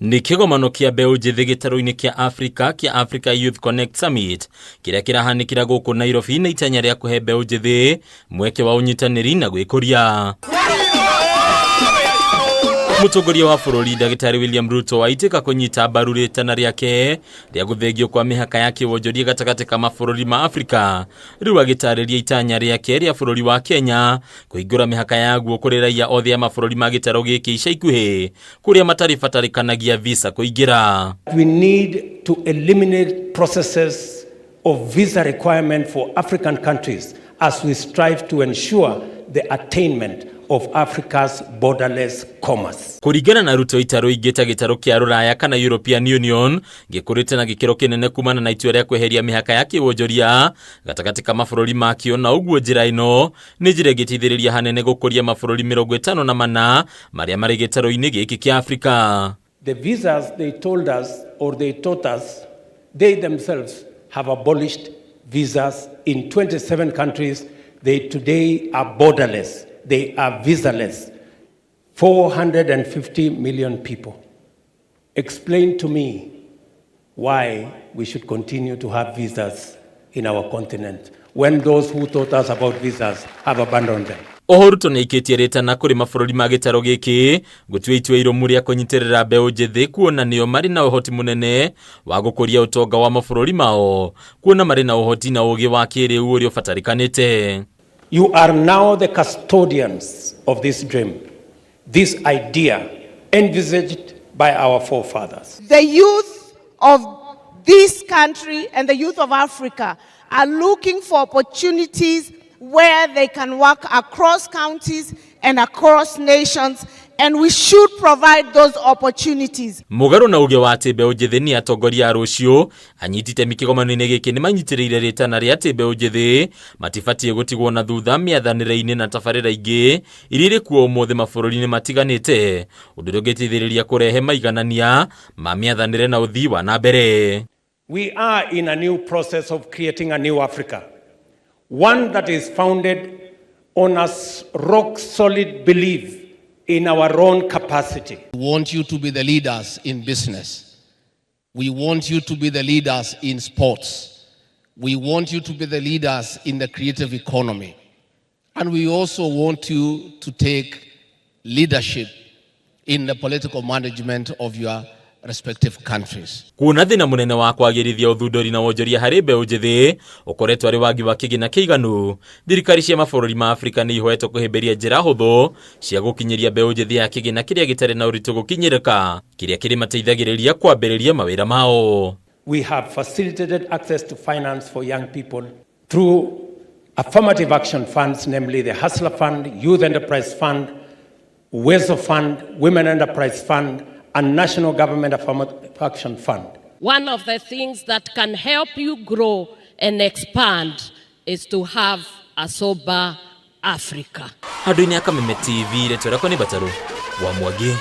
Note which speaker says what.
Speaker 1: Nĩ kĩgomano kĩa mbeũ njĩthĩ gĩtarũ-inĩ kĩa Africa kĩa Africa Youth Connect Summit kĩrĩa kĩrahanĩkĩra gũkũ Nairobi na itanya rĩa kũhe mbeũ njĩthĩ mweke wa ũnyitanĩri na gwĩkũria. Mũtongoria wa bũrũri Ndagĩtarĩ William Ruto aitĩka kũnyita mbaru rĩtana rĩake rĩa gũthengio kwa mĩhaka ya kĩwonjoria gatagatĩ ka mabũrũri ma Afrika, rĩu agĩtarĩria itanya rĩake rĩa bũrũri wa Kenya kũhingũra mĩhaka yaguo kũrĩ raia othe a mabũrũri ma gĩtarũ gĩkĩ ica ikuhĩ kũrĩa matarĩ batarĩkanagia visa kũingĩra.
Speaker 2: We need to eliminate processes of visa requirement for African countries as we strive to ensure the attainment of Africa's borderless commerce.
Speaker 1: Kũringana na Ruto, itarũ ingĩ ta gĩtarũ kĩa Rũraya kana European Union gĩkũrĩte na gĩkĩro kĩnene kumana na itua rĩa kweheria mĩhaka ya kĩwonjoria gatagatĩ ka mabũrũri makĩo, na ũguo njĩra ĩno nĩ njĩra ĩngĩteithĩrĩria hanene gũkũria mabũrũri 54 marĩa marĩ gĩtarũ-inĩ gĩkĩ kĩa Afrika.
Speaker 2: The visas they told us or they taught us, they themselves have abolished visas in 27 countries. They today are borderless. They are visaless. 450 million people. Explain to me why we should continue to have visas in our continent when those who taught us about visas have abandoned them.
Speaker 1: Oho Ruto nĩ aikĩtie rĩtana kũrĩ mabũrũri ma gĩtarũ gĩkĩ gũtua itua irũmu rĩa kũnyitĩrĩra mbeũ njĩthĩ, kuona nĩo marĩ na ũhoti mũnene wa gũkũria ũtonga wa mabũrũri mao, kuona marĩ na ũhoti na ũgĩ wa kĩrĩu ũrĩa ũbatarĩkanĩte.
Speaker 2: You are now the custodians of this dream, this idea envisaged by our forefathers.
Speaker 3: The youth of this country and the youth of Africa are looking for opportunities where they can work across counties and across nations, and we should provide those opportunities.
Speaker 1: Mũgarũ na uge wa atĩ mbeũ njĩthĩ nĩ atongoria a rũciũ, anyiti itemi kĩgomano-inĩ gĩkĩ nĩ manyitĩrĩire rĩtana rĩa atĩ mbeũ njĩthĩ matibatiĩ gũtigwo na thutha mĩathanĩre-inĩ na tabarĩra ingĩ iria irĩ kuo ũmũthĩ mabũrũri-inĩ matiganĩte, ũndũ ũrĩa ũngĩteithĩrĩria kũrehe maiganania ma mĩathanĩre na ũthii wa na mbere.
Speaker 2: We are in a new process of creating a new Africa, one that is founded on a rock solid belief in our own capacity.
Speaker 4: We want you to be the leaders in business. We want you to be the leaders in sports. We want you to be the leaders in the creative economy. And we also want you to take leadership in the political management of your respective countries.
Speaker 1: Kuona thĩna mũnene wa kwagĩrithia ũthundũri na wonjoria harĩ mbeũ njĩthĩ ũkoretwo arĩ wagi wa kĩgĩna kĩiganu, thirikari cia mabũrũri ma Afrika nĩ ihoetwo kũhĩmbĩria njĩra hũthũ cia gũkinyĩria mbeũ njĩthĩ ya kĩgĩna kĩrĩa gĩtarĩ na ũritũ gũkinyĩrĩka, kĩrĩa kĩrĩmateithagĩrĩria kwambĩrĩria mawĩra mao.
Speaker 2: We have facilitated access to finance for young people through affirmative action funds, namely the Hustler Fund, Youth Enterprise Fund, Uwezo Fund, Women Enterprise Fund, and National Government Affirmative Action Fund.
Speaker 5: One of the things that can help you grow and expand is to have a sober Africa.
Speaker 1: Handũ-inĩ ya Kameme TV, rĩtwa rĩakwa nĩ Batarũ wa Mwangi.